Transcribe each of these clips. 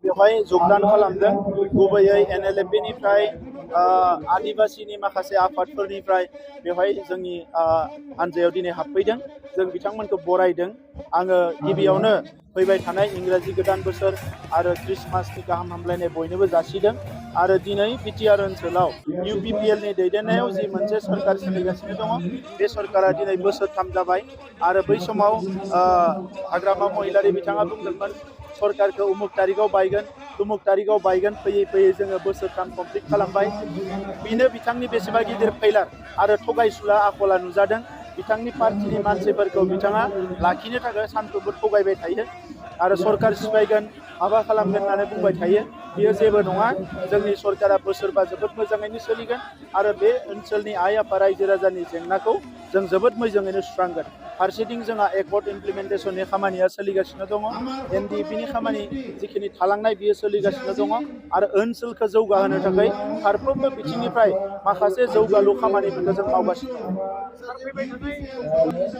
बेवहाय जगदान खालामदों गुबैयै NLFB निफ्राय आदिबासिनि माखासे आफादफोरनिफ्राय बेवहाय जोंनि हानजायाव दिनै हाबफैदों जों बिथांमोनखौ बरायदों आङो गिबियावनो फैबाय थानाय इंराजि गोदान बोसोर आरो क्रिसमासनि गाहाम हामलायनाय बयनोबो जासिदों आरो दिनै बिटिआर ओनसोलाव UPPL नि दैदेननायाव जि मोनसे सरकार सोलिगासिनो दङ बे सरकारा दिनै बोसोरथाम जाबाय आरो बै समाव हाग्रामा महिलारि बिथाङा बुंदोंमोन सरकारखौ उमुक तारिखाव बायगोन तुमुक तारिखाव बायगोन फैयै फैयै जोङो बोसोरथाम कमप्लिट खालामबाय बेनो बिथांनि बेसेबा गिदिर फैलार आरो थगायसुला आखला नुजादों बिथांनि पार्टिनि मानसिफोरखौ बिथाङा लाखिनो थाखाय सानफ्रोमबो थगायबाय थायो आरो सरकार सिफायगोन माबा खालामगोन होननानै बुंबाय थायो बेयो जेबो नङा जोंनि सरकारा बोसोरबा जोबोद मोजाङैनो सोलिगोन आरो बे ओनसोलनि आइ आफा रायजो राजानि जेंनाखौ जों जोबोद मोजाङैनो सुस्रांगोन फारसेथिं जोंहा एकर्ड इमप्लिमेन्टेसननि खामानिया सोलिगासिनो दङ NDP नि खामानि जिखिनि थालांनाय बियो सोलिगासिनो दङ आरो ओनसोलखौ जौगाहोनो थाखाय फारफ्रोमबो बिथिंनिफ्राय माखासे जौगालु खामानिफोरखौ जों मावगासिनो दङ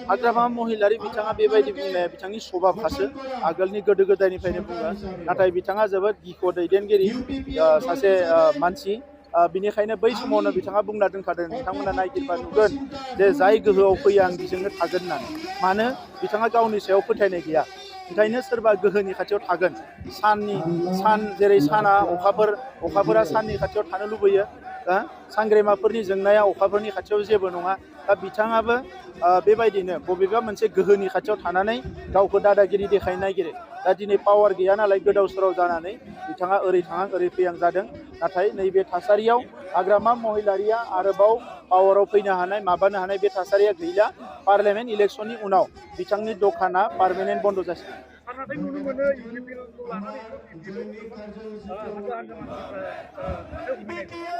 हाग्रामा महिलारि बिथाङा बेबायदि बुंनाया बिथांनि स्वभाबखासो आगोलनि गोदो गोदायनिफ्रायनो बुङो नाथाय बिथाङा जोबोद गिख' दैदेनगिरि सासे मानसि बिनिखायनो बै समावनो बिथाङा बुंना दोनखादों बिथांमोना नायगिरबा नुगोन जे जाय गोहोआव फैयो आं बिजोंनो थागोन होननानै मानो बिथाङा गावनि सायाव फोथायनाय गैया ओंखायनो सोरबा गोहोनि खाथियाव थागोन सान जेरै साना अखाफोरा साननि खाथियाव थानो लुबैयो सांग्रेमाफोरनि जोंनाया अखाफोरनि खाथियाव जेबो नङा दा बिथाङाबो बेबायदिनो बबेबा मोनसे गोहोनि खाथियाव थानानै गावखौ दादागिरि देखायनो नागिरो दा दिनै पावार गैया नालाय गोदाव सोराव जानानै बिथाङा ओरै थाङा ओरै फैयां जादों नाथाय नैबे थासारियाव हाग्रामा महिलारिया आरोबाव पावाराव फैनो हानाय माबानो हानाय बे थासारिया गैला पार्लियामेन्ट इलेक्सननि उनाव बिथांनि दखाना पार्मानेन्ट बन्द जासिगोन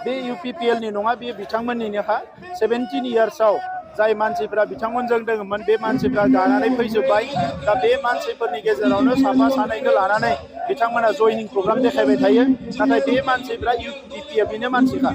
बे UPPL नि नङा बे बिथांमोननिनोखा 17 इयार्सआव जाय मानसिफ्रा बिथांमोनजों दङमोन बे मानसिफ्रा गानानै फैजोब्बाय दा बे मानसिफोरनि गेजेरावनो साफा सानैखौ लानानै बिथांमोना जयनिं प्रग्राम देखायबाय थायो नाथाय बे मानसिफ्रा UPPL निनो मानसिखा